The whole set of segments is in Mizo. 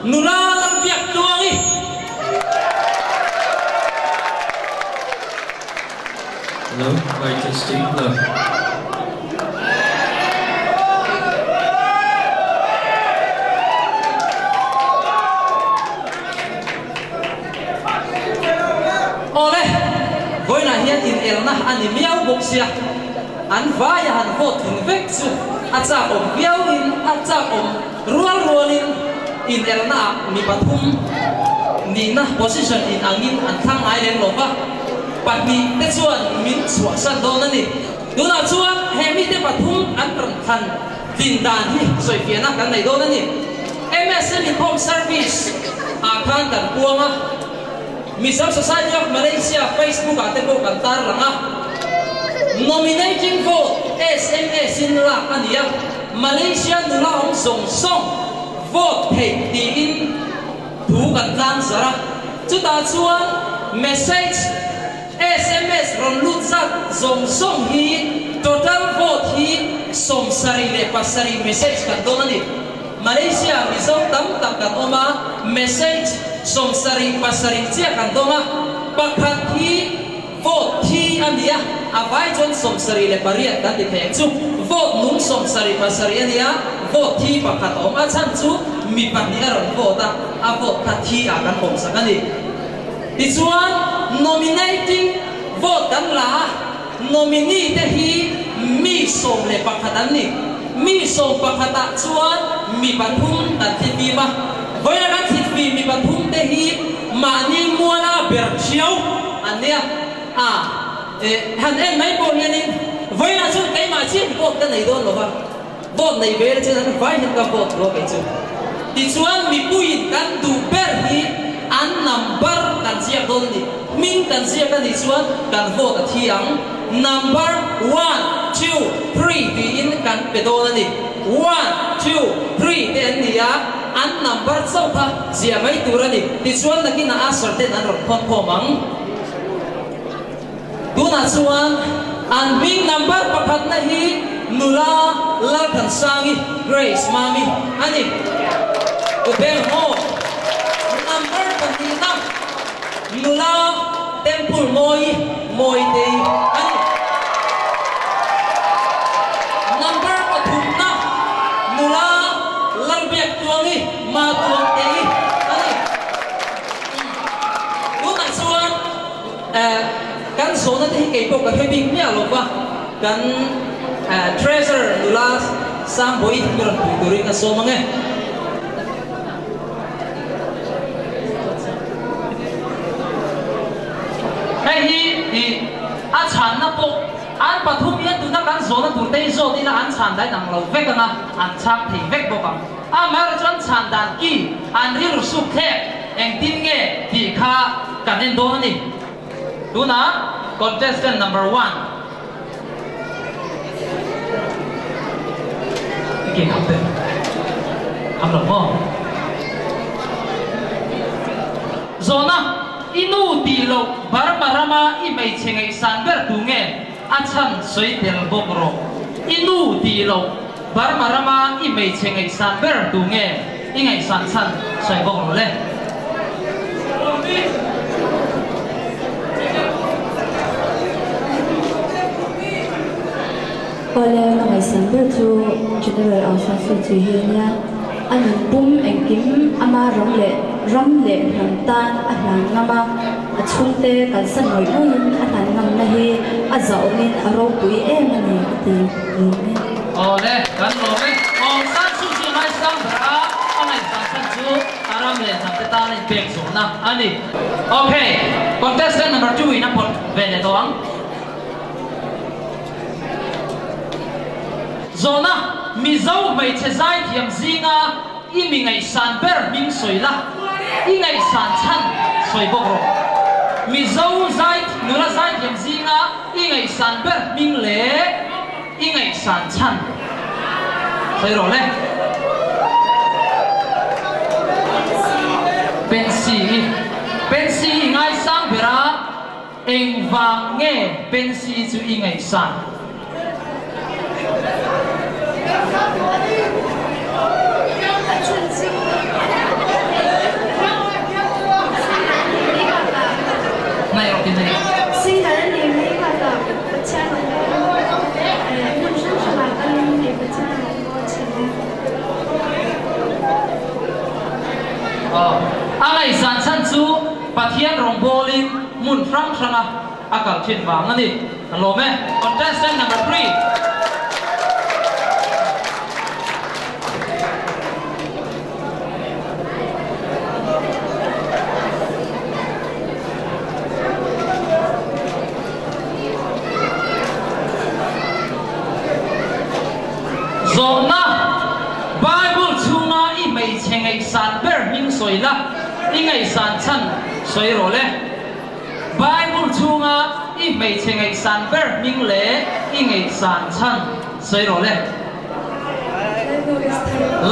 Nula Lalbiaktluangi. Hello, mic testing, hello. Awle, vawiinah hian inelna a ni miau bawk sia, an vaia han vote tling vek chu a chak awm viauin a chak awm rual rualin inelnaah mi pathum nihna position inangin an thlang ngai lem lo va, pahnih te chuan min chhuahsan dawn a ni. Tunah chuan he mite pathum an rawn thlan tlin dan hi sawifiahna kan nei dawn a ni. MSM Inkhawm Service ah khan kan puang a, Mizo Society of Malaysia Facebook ah te pawh kan tarlang a. Nominating vote sms in lak a ni a, Malaysia nula awm zawng zawng vote theih tiin thu kan tlang zarh a. Chutah chuan message Sms rawn lut zat zawng zawng hi total vote hi 77 message kan dawn a ni. Malaysia Mizo tam tak kan awm a, message 77 chiah kan dawng a, pakhat hi vote thi a ni a, a vai chuan 78 kan ti thei ang chu. Vote nung 77 a ni a, vote thi pakhat a awm a, chhan chu mi pahnih a rawn vote a, a vote kha thi ah kan pawmsak a ni. Tichuan, nominating vote kan la a, nominee te hi mi 11 an ni. Mi 11 ah chuan mi pathum kan thli fim a, vawiina kan thli fim mi pathum te hi mahni muala ber thiau an nia. A, eh, han en mai pawh hianin vawiinah chuan keimah chiah hi vote ka nei dawn lo va, vote nei ve la chuan an vai hian ka vote lo kei chu. Tichuan mipuiin kan duh ber hi an number kan ziak dawn a ni. Hming kan ziak a nih chuan kan vote a thi ang. Number one, two, three tiin kan pe dawn a ni. One, two, three te an ni a, an number chauh kha ziah mai tur a ni. Tichuan nakinah usher ten an rawn khawn khawm ang. Tunah chuan an hming number pakhatna hi nula Lalthansangi, Grace Mami, a ni. Kubeng Hall number pahnihna nula Temple Mawi, Mawitei, a ni. Number pathumna nula Lalbiaktuangi, Matuangtei, a ni. Tunah chuan Kan zawhna te hi kei pawh ka hre bik miah lo va, kan Treasurer nula Sangbawi hi rawn pui turin ka sawm ang e. Hei hi i a chhanna pawh an pathum hian tuna kan zawhna tur te hi zawt ila an chhan dan ang lo vek ang a, an chhang thei vek bawk ang. Amaherawhchu chuan chhan dan ki an rilru suk thlek engtin nge tih kha kan en dawn a ni. Tunah contestant number one i ke kham te kham lo maw? Zawhna, I nu tih loh Burma rama i hmeichhe ngaihsan ber tu nge? A chhan sawi tel bawk rawh. I nu tih loh Burma rama i hmeichhe ngaihsan ber tu nge i ngaihsan chhan sawi bawk rawh le. Awle, ka ngaihsan ber chu General Aung San Suu Kyi hi a nia. A nun pum engkim ama ram leh ram leh hnam tan a hlan ngam a, a chhungte kalsan ngawih ngawihin a hlan ngamna hi a zahawmin a ropui em a ni ka ti lawm e. Awle, kan lawm e. Aung San Suu Kyi ngaisang ber a, a ngaihsan chhan chu a ram leh hnam te tan a inpek zawhna a ni. Ok, contestant number two in a pawt ve leh tawh ang. Zawhna, Mizo hmeichhe zaithiam zinga i mi ngaihsan ber hming sawi la, i ngaihsan chhan sawi bawk rawh. Mizo zai nula zaithiam zinga i ngaihsan ber hming leh i ngaihsan chhan sawi rawh le. Pensy i Pensy i ngaisang ber a. Engvang nge Pensy chu i ngaihsan? Pathian rawngbawlin hmun hrang hranga a kal thin vang a ni. Ka lawm e. Contestant number three. Zawhna, Bible chhunga i hmeichhe ngaihsan ber hming sawi la, i ngaihsan chhan sawi rawh le. Bible chhunga i hmeichhe ngaihsan ber hming leh i ngaihsan chhan sawi rawh le.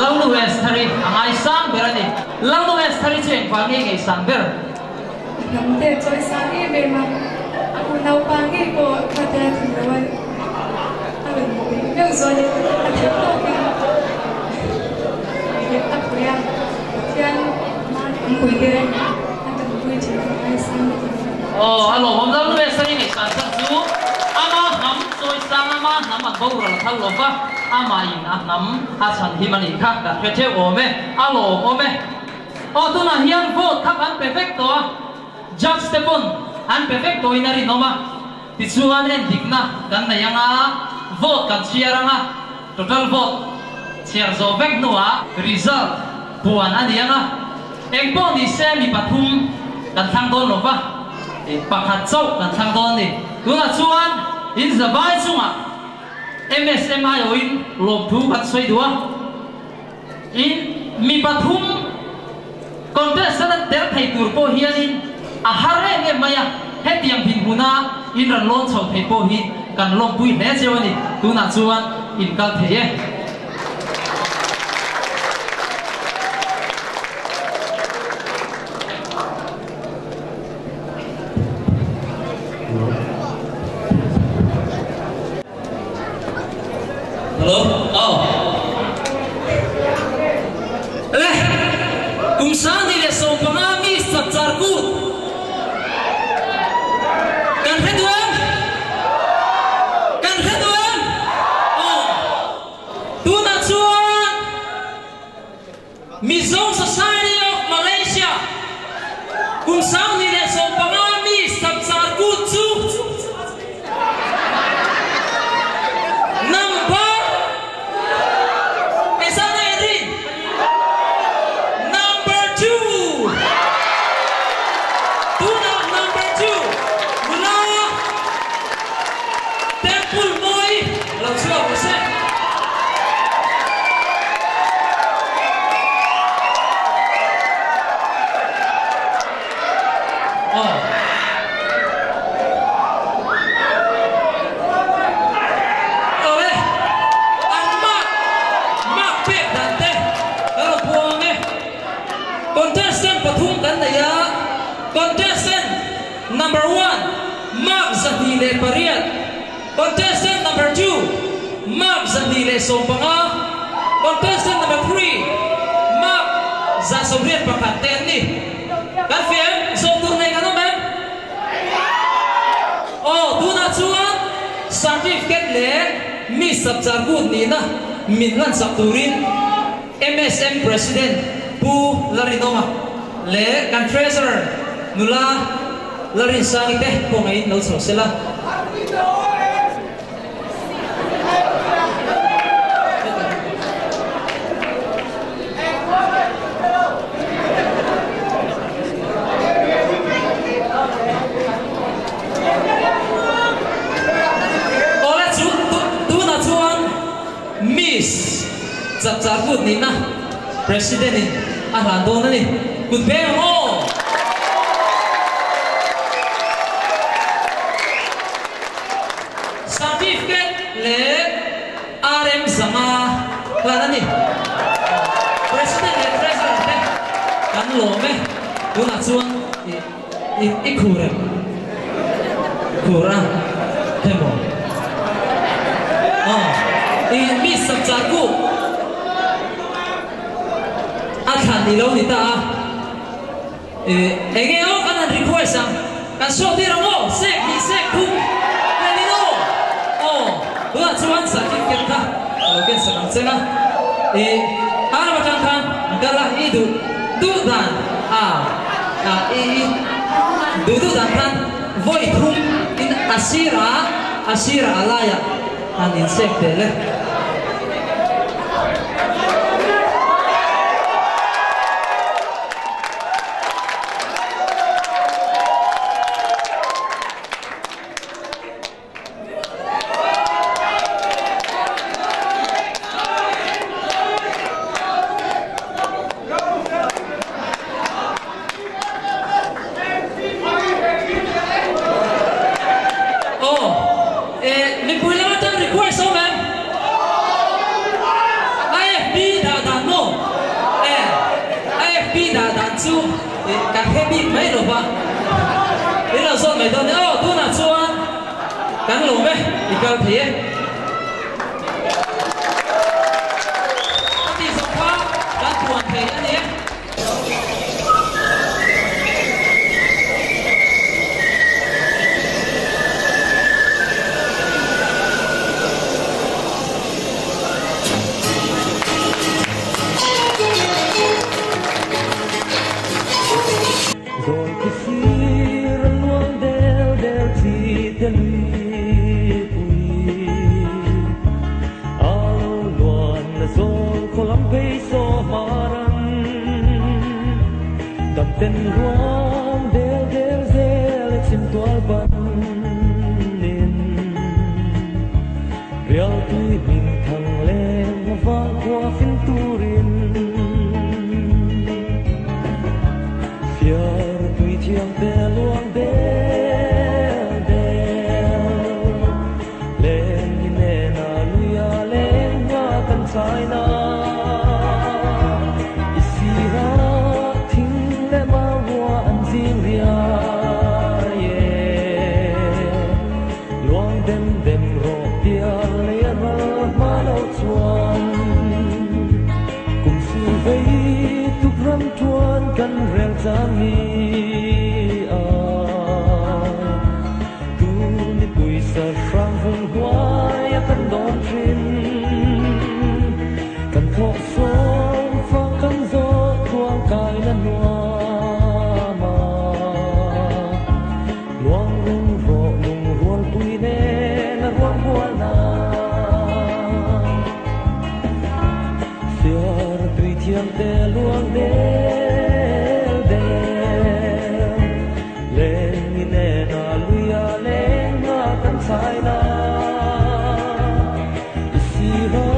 Lalnu Estheri a ngaisang ber a ni. Lalnu Estheri chu engvang nge i ngaihsan ber? A hnamte chawisang em em a, a unaupa ngei pawh khatia thim lo a a rawn pui meuh zawnin a theih tawkin a pui a, Pathian puite a tanpui thin a ngaisang lutuk. Aw, a lawmawm lo lu e, Sari ngaihsan chhan chu ama hnam chawisang ama hnam an boral a thal lo va, amahin a hnam a chhan him a nih kha kan hre theuh awm e, a lawmawm e. Aw tunah hian vote kha kan pe vek tawh a, judge te pawn an pe vek tawhin a rinawm a, tichuan endikna kan nei anga vote kan chhiar anga total vote chhiar zawh vek hnuah result puan a ni anga, engpawh ni se mi pathum kan thlang dawn lo va, pakhat chauh kan thlang dawn a ni. Tunah chuan in zavai chungah MSMI awin lawmthu kan sawi duh a. In mi pathum contestant an tel thei tur pawh hianin a har em em mai a, hetiang dinhmuna in rawn lawn chho thei pawh hi kan lawmpui hle cheu a ni, tunah chuan in kal thei e. Hello, aw. Le, kum 2015 mi Chapchar Kut kan hre duh em? Kan hre duh em? Aw. Tunah chuan Mizo Society of Malaysia kum 2015 mi Chapchar Kut chu number engzat nge rin? Number two! Tunah number two nula Temple mawi lo chhuak rawh se. Aw. Aw e, an mark, mark pek dan te kan rawn phuang ang e. Contestant pathum kan nei a, contestant number one mark 208, contestant number two mark 215, contestant number three mark 181 te an ni. Kan fiah em? Zawh tur nei kan awm em? Aw, tunah chuan certificate leh mi Chapchar Kut nihna min hlansak turin MSM President Pu Larinawma leh kan Treasurer nula Larinsangi te kawngaihin lo chho sela. Awle chu tunah chuan Miss Chapchar Kut nihna President in a hlan dawn a ni. Kut beng ang aw! Certificate leh RM 500 hlan a ni. President leh Treasurer te kan lawm e. Tunah chuan i i khur em? Khur a hemaw? Aw, i mi Chapchar Kuk a thlan i lo ni ta a. Enge aw kan han request ang, kan show tir ang aw, sek hnih sek thum vel in aw, aw tunah chuan certificate kha ka lo ken sak ang che a, ih a ram atang khan an kal a, i duh duh dan a, a i i. Duh duh dan khan vawi thum in a sirah a sirah a laiah han insek teh le. Aw, e mipui lam atang request awm em? IFB dah dan maw? E, IFB dah dan chu kan hre bik mai lo va, in lo zawt mai dawn nia. Aw, tunah chuan kan lawm e, i kal thei e. A tih zawh kha kan puan thei a ni e. Zawl khi sir an luang del del chi te lui pui. A lo luan na zawl khaw lam phei saw hmar an dam ten ruang del del zel a chim tual ban in. Rial tui hming thang leng a vang khua fin turin. Fiar tui thiang te luang del del. Leng hi nen a lui a leng nga kan chai na. I si ra thing le ma rua an zing riai e. Luang dem dem rawh pial lei a ral hma lo chuan. Kum sul vei tuk ram tuan kan rel chang hi a. Tu ni pui sa hrang vung huai a kan dawn thin. Kan thawh sawm fa kan zawh thuang kai na nuam a. Luang rung rawh lung rual pui nen a ruang hual na. Fiar tui thiang te luang del del. Leng i nen a lui a leng nga kan chai na. I si ra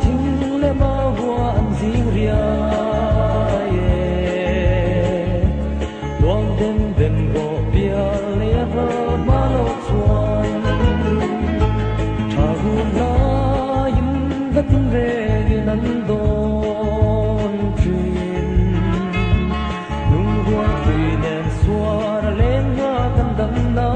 thing le ma hua an zing riai e. Luang dem dem rawh pial lei a ral hma lo chuan. Tha hun laiin va tin rengin an dawn thin. Lung rual pui nen suar a leng nga kan dam na.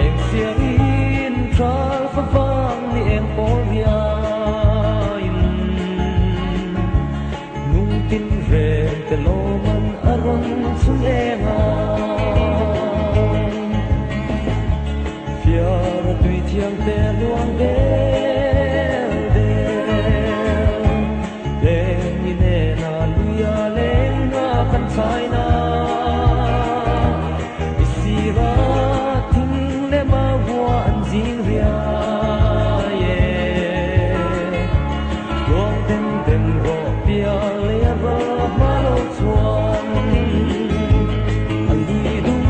Eng siangin tral fa vang ni eng pawl riain. Nung tin reng te lawman a rawn chhun eng a. Fiar a tui thiang te luang del del. Leng i nen a lui a leng nga kan chai na. I si ra thing le ma hua an zing riai e. Luang dem dem rawh pial lei a ral hma lo chuan. A lui dung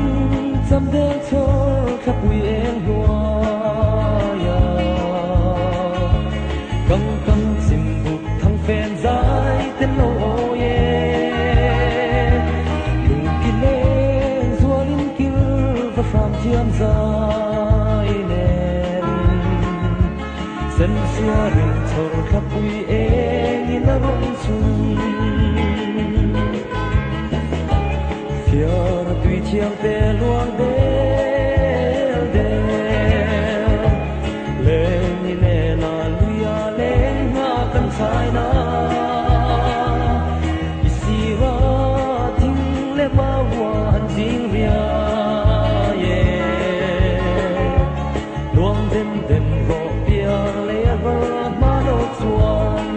cham del chhawr thla pui eng hnuai a. Kang kang chim buk thang fen zai ten lo awi e. Lung ki leng zualin kil va hram thiam zai nen. Sen sia rin chhawr thla pui eng in a rawn chhun. Fiar tui thiang te luang del del. Leng i nen a lui a leng nga kan chai na. I si ra thing le ma hua an zing riai e. Luang dem dem rawh pial lei a ral hma lo chuan.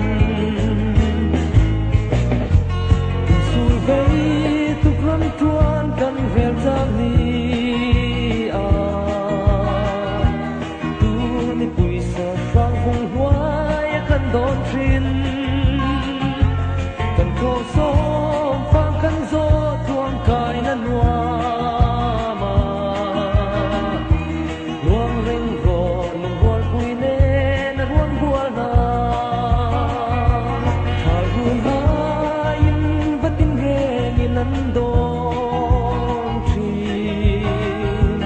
Kum sul vei tuk ram dawn thin. Kan khaw sawm fang kan zawh tluang kai na nuam a. Luang reng rawh lungrual pui nen a ruang bual na. Thal hun haiin va tin rengin an dawn thin.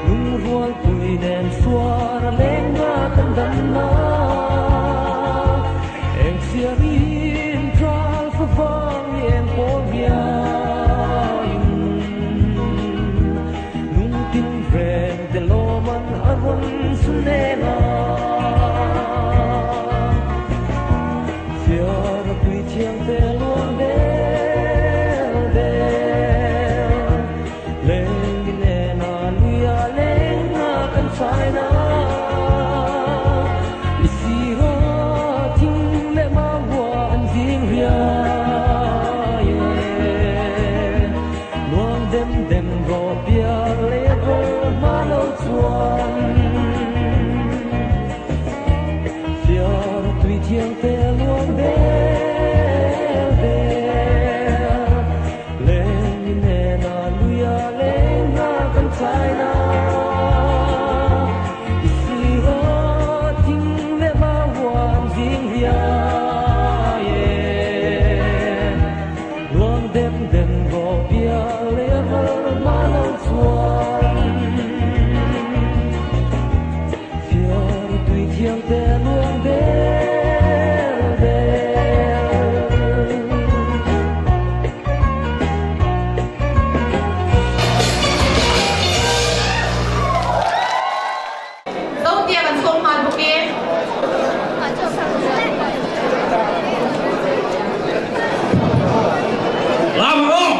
Lungrual pui nen suar a leng nga kan dam na. Eng siarin tral fa vang ni eng pawl hiain. Lung tin reng te loman a rawn sun neng a. Fiar a tui thiang te luang del del. Leng in en a lui a leng nga kan chai na. I si ra thing le ma hua an zing riai e. Luang dem dem ro piar le ro ma lo chuan. Fiar tui thiang te luang del del. Leng in en a lui a leng nga kan chai na. I si ra thing le ma hua an zing riai e. Luang dem dem ro piar le ro ma lo chuan. Fiar tui thiang te luang del del. Zotia kan sawm nghal bawk e. Lam rawh!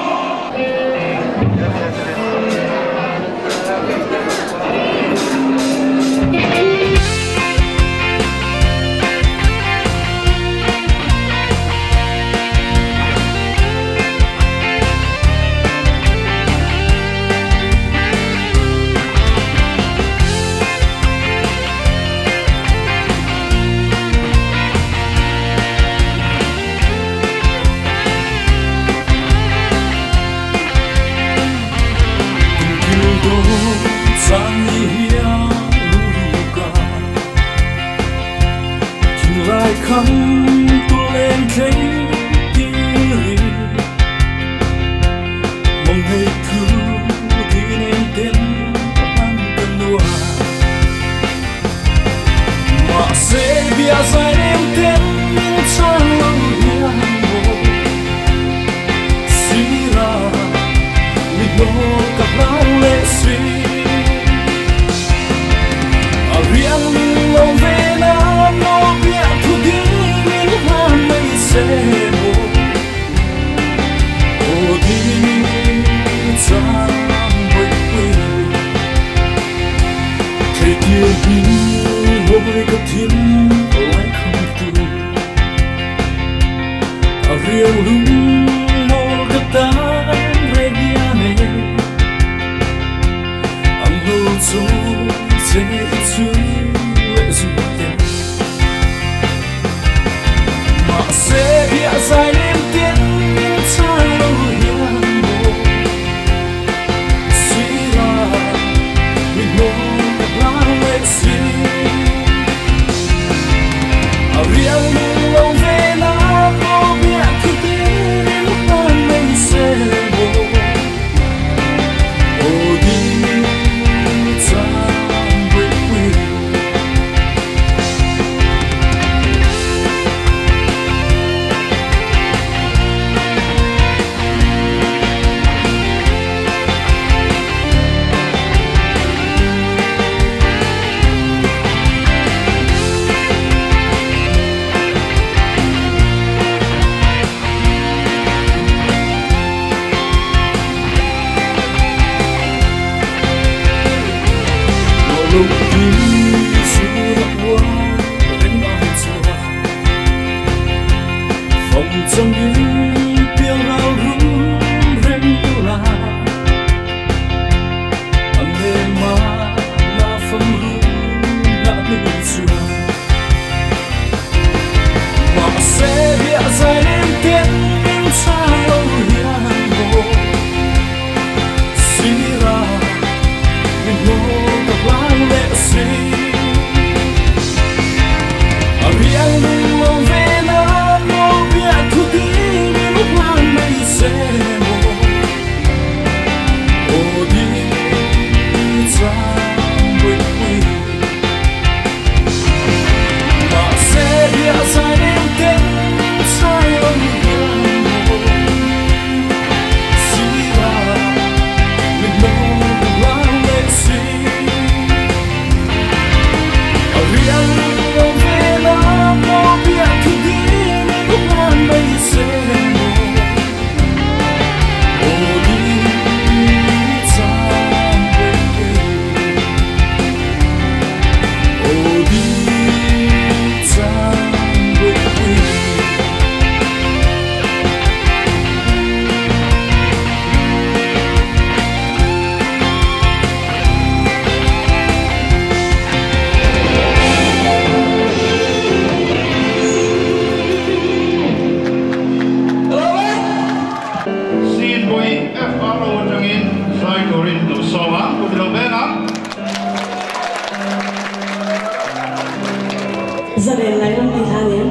Zalen Lairam tih hla nen.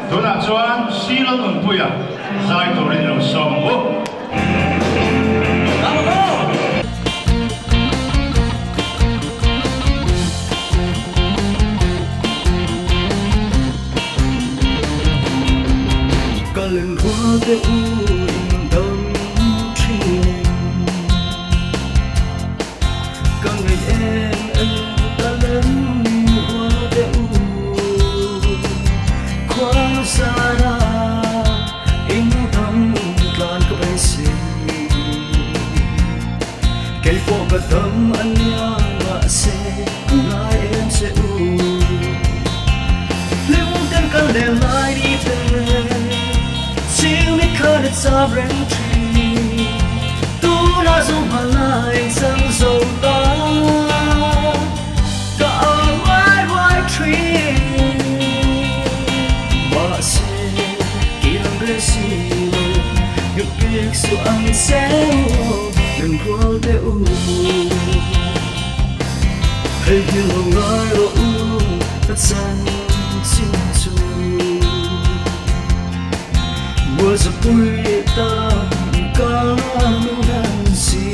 Tunah chuan Silo Nunpuia zai turin lo sawm ang u. Ka len rua te u in dam thin Ka ngei em em ka len rua te u Khua xa ra in dam tlan ka bay si Kei po ka dam an ya nga se ngai em se u Lưu ten ka len lai đi te Chiu khana cham reng thin tu na zo malai sang zo ta ka wai wai thin ma se kilang re si lo yu pik su ang se nang rual te u hei hi lo ngai ro u ta chan chin chu mùa gió bụi ta ca nan si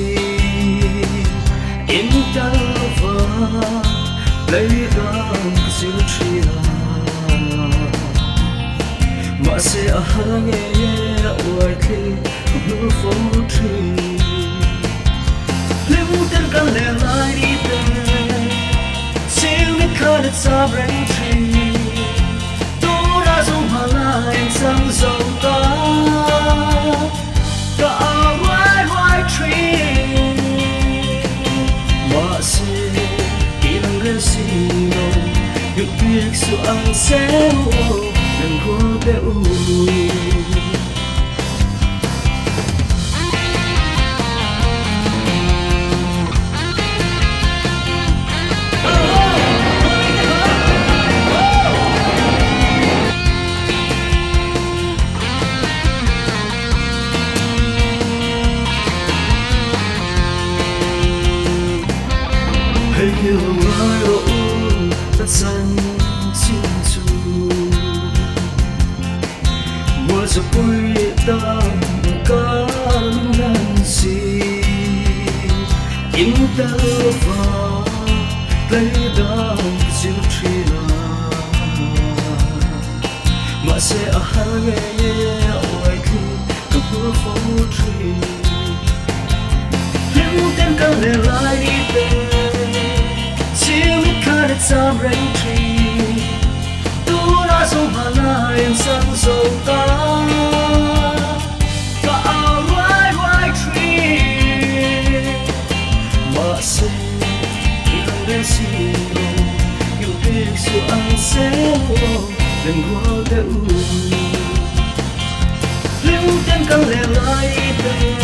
in tal va lấy dang siêu tria mà sẽ nghe oai khi nu phố tri lưu tên ca lệ lại đi tên siêu biết khơi đất xa reng tri tu ra dòng hà lại sang dòng ta ka wai wai tri mà sẽ kilang re si lo yu biết su ang se nang rual te u. Hei hi lo ngai ro u ta chan chin chu mùa gió bụi ta ca nan si in tal va lấy dang siêu tria mà sẽ nghe oai khi ka hmu fo tri lưu tên ca lệ lại đi tên chiều mít khơi đất xa reng tri tu na zo malai sang zo ta ka wai wai tri mà se kilang re si lo yu pik su ang se nang rual te u lưu tên ca lệ lại tên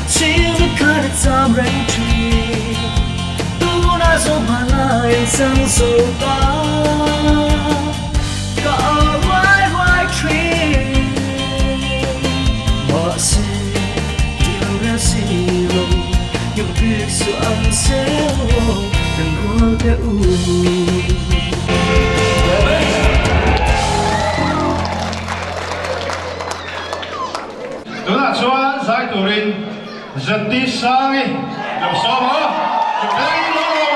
chiều mít khơi đất xa reng tri tu na zo malai sang zo ta ka wai wai tri mà se kilang re si lo yu pik su ang se nang rual te u. Tunah chuan zai turin zati sangi lo som ho chu lo lo.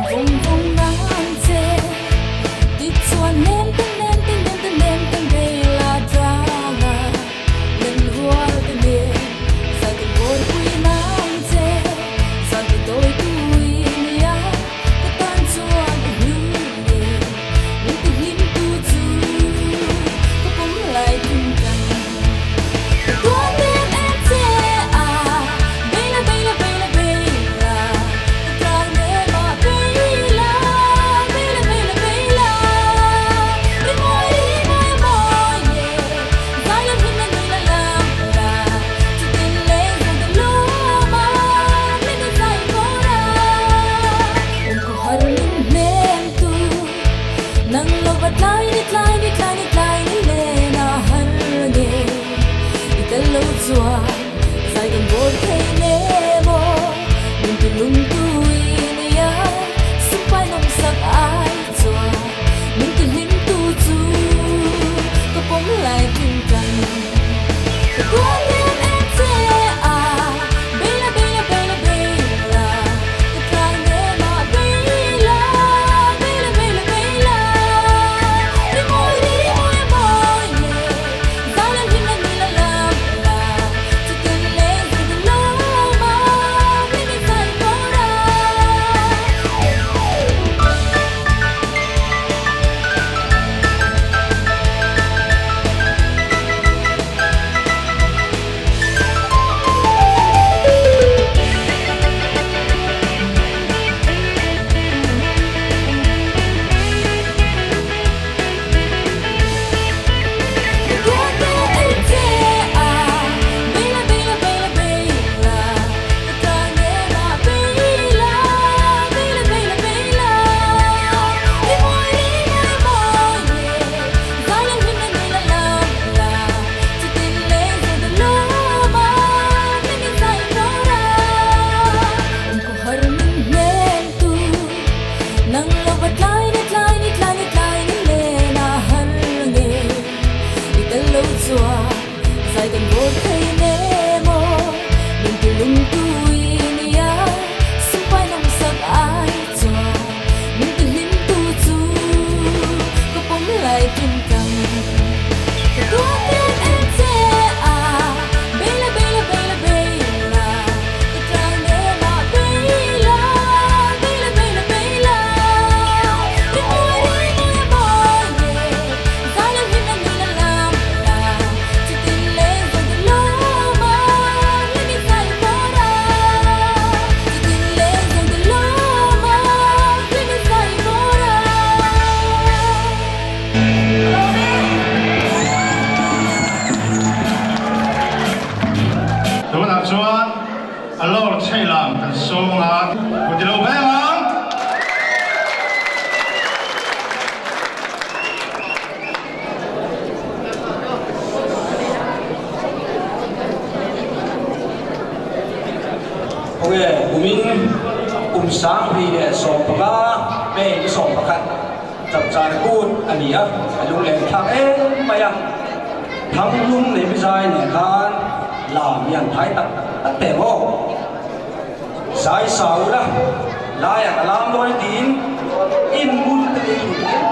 Vung vung nang che ti chuan nem ten nem ten nem ten nem ten be la drama lên rual te me sa te bor pui nang che sa te toi tui nia ka tan chuan hu nge min ti him tu chu ka pum lai tum kan tuan nem em che a bela bela bela bela tang ne ma bela bela bela bela ri moi ri moi moi ye zai lam hin na la la la chu tin le zo de lo ma min zai ko ra om ko har min nem tu nang lo bat lai ni tlai ni tlai ni tlai ni le na har nge itel lo chuan zai kan bor thei ne mo min tu lung tu nia supai nom sak ai chuan min tu hlim tu chu ka pom lai tum kan tuan nem em che a bela bela bela bela ka tlang ne ma bela bela bela bela ri moi ri moi A lawr chhei lam kan sawm anga, kut i lo beng ang. Khawnge kumin kum 2015 May ni 11 chapchar kut a ni a, a lunglen thlak em mai a. Thanglung nei mizai nen khan lam hi an thai tak tak teh maw? Zai sau la, laiah ka lam dawn tiin in bul te ei lut em